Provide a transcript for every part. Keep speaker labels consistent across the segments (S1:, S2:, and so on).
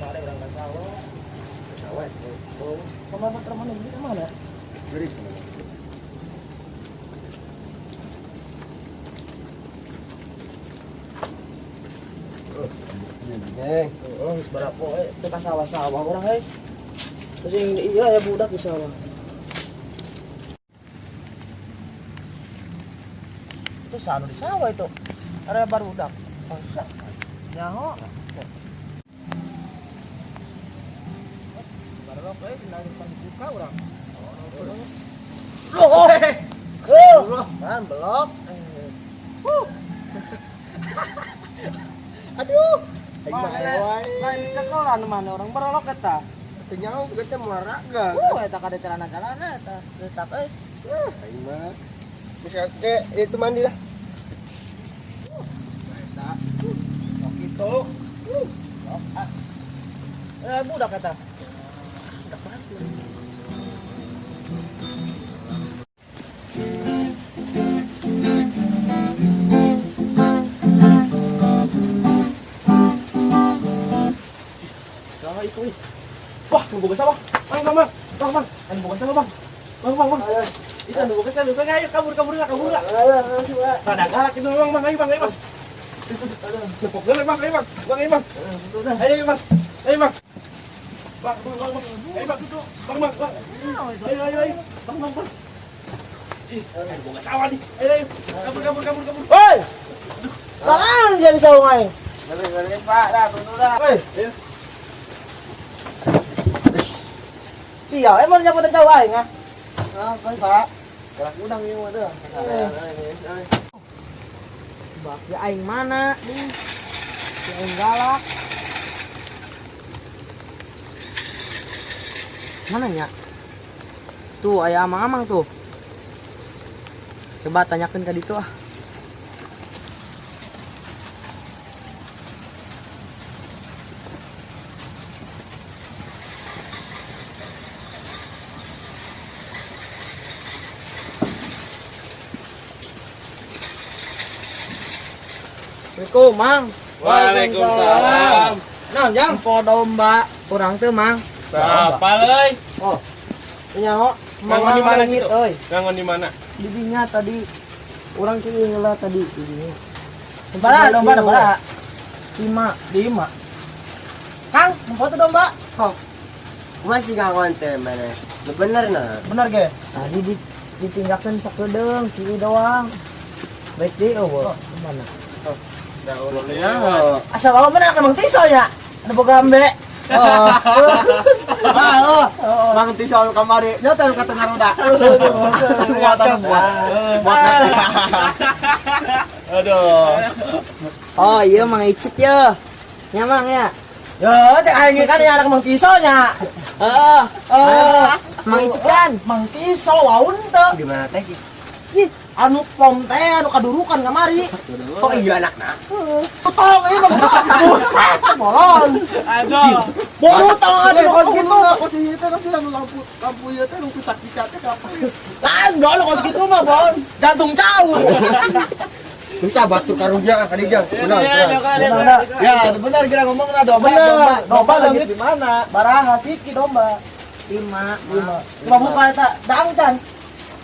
S1: Sare urang ka sawah.
S2: Sawah.
S1: Oh, kemana teman ini kemana?
S2: Beri. Oh, neng.
S1: Oh, geus barapo eh teu ka sawah-sawah urang eh. Terus yang iya ya budak di sawah. Itu sanu di sawah itu. Ada barudak. Oh, nyaho. Barok eh tinggal depan dibuka urang. Loh, oh. Kan belok. Aduh. Lain dicekelan mana orang berolok eta.
S2: Teu nyaho geus olahraga.
S1: Eta kade celana-celana eta. Letak euy.
S2: Aing mah. Bisa ke itu mandi lah.
S1: Eta. Sok kitu. Sok ah. Budak eta. Budak banget. Salah itu ih. Wah, nu boga sawah. Bang, bang, bang. Bang, bang. Anu boga sawah, bang. Bang, bang, bang. Itu anu boga sawah, bang. Ayo kabur, kabur lah, kabur lah. Rada galak itu bang, bang. Ayo, bang, ayo, bang. Nepok geuleuh, bang, ayo, bang. Bang, ayo, bang. Ayo, bang. Ayo, bang. Bang, bang, bang, bang. Ayo, bang. Bang, bang, bang. Ayo, ayo, ayo. Bang, bang, bang. Cih, anu boga sawah nih. Ayo, ayo. Kabur, kabur, kabur, kabur. Woi. Salah dia di sawah aing.
S2: Balik, Pak. Dah, tunggu dah.
S1: Woi. Iya, emang nyapu tahu aing ah.
S2: Ah, Pak. Galak udang ieu mah teh.
S1: Bak ya aing mana nih? Si aing galak. Mana nya? Tuh aya amang-amang tuh. Coba tanyakan ke ditu ah. Assalamualaikum, Mang.
S3: Waalaikumsalam.
S1: Nah, jang po domba urang teu, Mang.
S3: Apa euy?
S1: Oh. Nyaho,
S3: Ngangon di mana
S1: leungit
S3: gitu?
S1: euy.
S3: Ngangon di mana?
S1: Di dinya tadi urang kieu heula tadi di dinya. Domba, domba, domba. 5, 5. Kang, mau foto domba? Oh,
S2: Masih ngangon teh mana? Lu bener nah.
S1: bener ge. Tadi di ditinggalkan sakedeung kieu doang. Baik deui eueuh. Mana?
S2: Nyaho.
S1: Asa bawa mana emang tiso nya? Ada boga ambe. Oh.
S2: Ah, oh. Mang tisol kamari. Nya teh kata ngaroda. Muatan buat. Buat. Aduh.
S1: Oh iya Mang Icit ya. Nya Mang ya. Yo, cek aing kan ya anak Mang Tiso nya. Heeh. Oh, Mang Icit kan. Mang Tiso waun teu.
S2: Di mana teh sih?
S1: Ih, anu pom teh anu kadurukan kamari.
S2: Oh iya anakna.
S1: Tong ieu mah buset bolon.
S3: Aduh.
S1: Bolon atuh kos kitu.
S2: Kos ieu teh kos anu lampu lampu ieu teh nu sakit teh kapan?
S1: Kan bolon kos kitu mah bon. Jantung cau.
S2: Bisa batur karunya ka dijang. Benar, benar.
S1: Ya, benar kira ngomong na domba, domba, domba leungit di mana? Baraha siki domba. 5 5. Cuma buka eta daang can.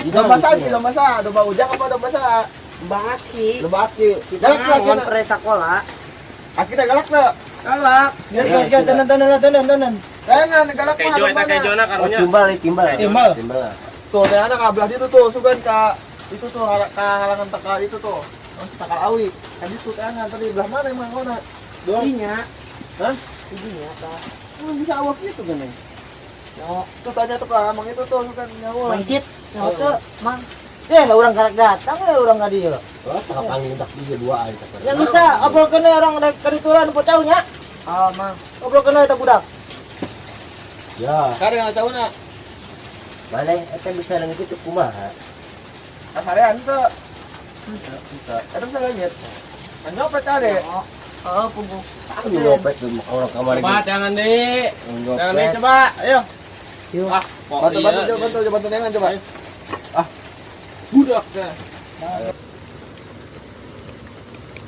S2: Domba sa, domba sa, domba ujang apa domba sa?
S1: Domba aki.
S2: Domba aki. Galak lah
S1: Ngangon pre sakola.
S2: Aki teh galak teh.
S1: Galak. Ya, ya, tenan tenan tenan tenan.
S2: Jangan galak mah.
S3: Kejo eta kejona karunya.
S2: Timbal, timbal.
S1: Timbal.
S2: Timbal. Tuh, teh anak kabelah itu tuh, sugan ka itu tuh ka halangan takal itu tuh. Takal awi. Kan itu teh anak tadi belah mana emang ngona?
S1: Dinya.
S2: Hah?
S1: Dinya ta.
S2: Emang bisa awak gitu kan?
S1: Yo,
S2: Tuh tanya tuh ke amang itu tuh sugan nyawa.
S1: Mang Icit. Nyawa teu, Mang. Ya, urang karek datang we urang ka dieu.
S2: Oh, kapanggil tak dia dua aja.
S1: Ya geus tah, obrolkeun we urang rek ka dituran poe nya. Oh, Mang. Obrolkeun we eta budak.
S2: Ya. Kare yang tahu na. Mana eta bisa leungit itu kumaha? Kasarean teu. Henteu. Eta bisa leungit. Kan nyopet kare.
S1: Heeh, punggung.
S2: Anu nyopet tuh orang kamari.
S3: Coba jangan di. Jangan di coba. Ayo.
S1: Yuk.
S3: Ah, kok
S2: Bantu
S3: iya.
S2: bantu coba bantu coba bantu nengan coba. Ah.
S3: Budak teh.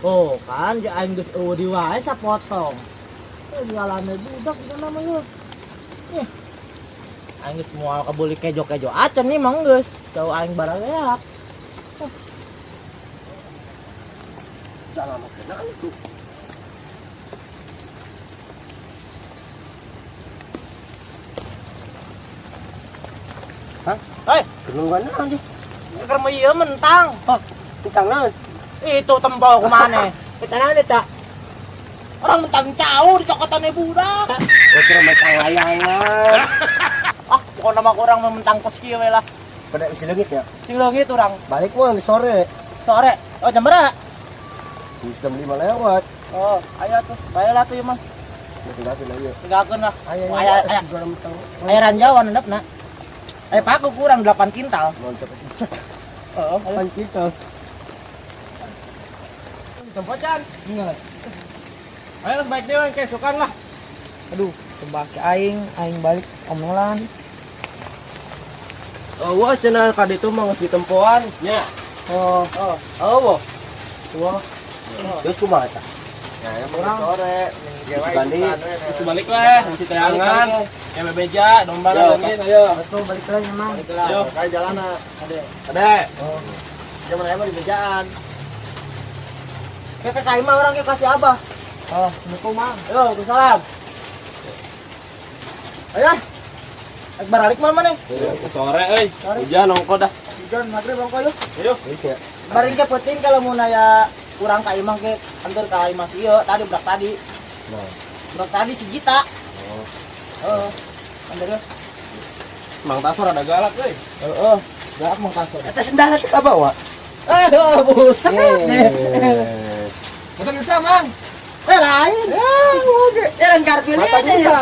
S1: Oh, kan di aing geus eueuh di wae sapotong.
S4: Jalannya budak di sana mah yeuh. Ih. Aing geus moal kabuli kejo-kejo acan nih mang geus. Tau aing baraleak.
S2: Jalan mah kena itu. Hah?
S4: Hei,
S2: Kenungguan naon sih?
S4: keur mah ieu mentang.
S2: Tentang naon?
S4: Itu tempo kumane.
S2: Eta naon eta?
S4: Orang mentang jauh dicokotannya budak.
S2: Gua kira mentang layangan.
S4: Ah, pokoknya mah kurang mentang kos kieu we lah.
S2: Pada isi leungit ya?
S4: Sing leungit urang.
S2: Balik mah sore.
S4: Sore. Oh, jam berapa?
S2: Jam 5 lewat.
S4: Oh, ayo tuh. Baiklah tuh ieu mah.
S2: Tinggalkeun aja.
S4: Tinggalkeun lah.
S2: Aya
S4: Aya aya
S2: segala mentang.
S4: aya ranjauan endepna. Eh, paku kurang 8 kintal.
S2: Mantap.
S4: Heeh, ayo.
S2: Pan kita.
S3: Tempocan. Ayo lah baik dewe kesukan lah.
S4: Aduh, tembak aing, aing balik omelan.
S1: Oh, wah cenah ka ditu mah geus ditempoan nya.
S4: Oh,
S3: Oh,
S1: Oh,
S4: wah.
S2: Terus kumaha tah?
S3: ya yang sore,
S2: Balik.
S1: Terus balik lah, mesti tayangan. Ya bebeja, domba
S2: Yo,
S1: leungit ayo.
S4: Betul balik lagi emang.
S1: Ayo.
S3: Kayak jalana.
S4: Ade.
S1: Ade.
S3: Zaman aya mah di bejaan.
S4: Kayak kayak mah orang kayak kasih abah. Oh, Assalamualaikum mang. Yo, waalaikumsalam. Ayo. Ek baralik mah mana?
S1: Sore euy. Hujan ongko dah.
S4: Hujan maghrib ongko yuk.
S1: Ayo.
S2: Geus ya.
S4: Baring ke penting kalau mau nanya kurang ka imah ke antar ka imah ieu tadi budak tadi.
S2: Nah.
S4: Budak tadi si Gita.
S2: Oh.
S4: Heeh. Antar yuk.
S1: Mang Tasor ada galak euy.
S4: Heeh. Galak mang Tasor.
S2: Eta sendalna teh kabawa.
S4: Eh, oh, buset.
S2: Eh.
S3: Betul bisa, Mang.
S4: Eh, lain. Eh, lain karpil aja ya.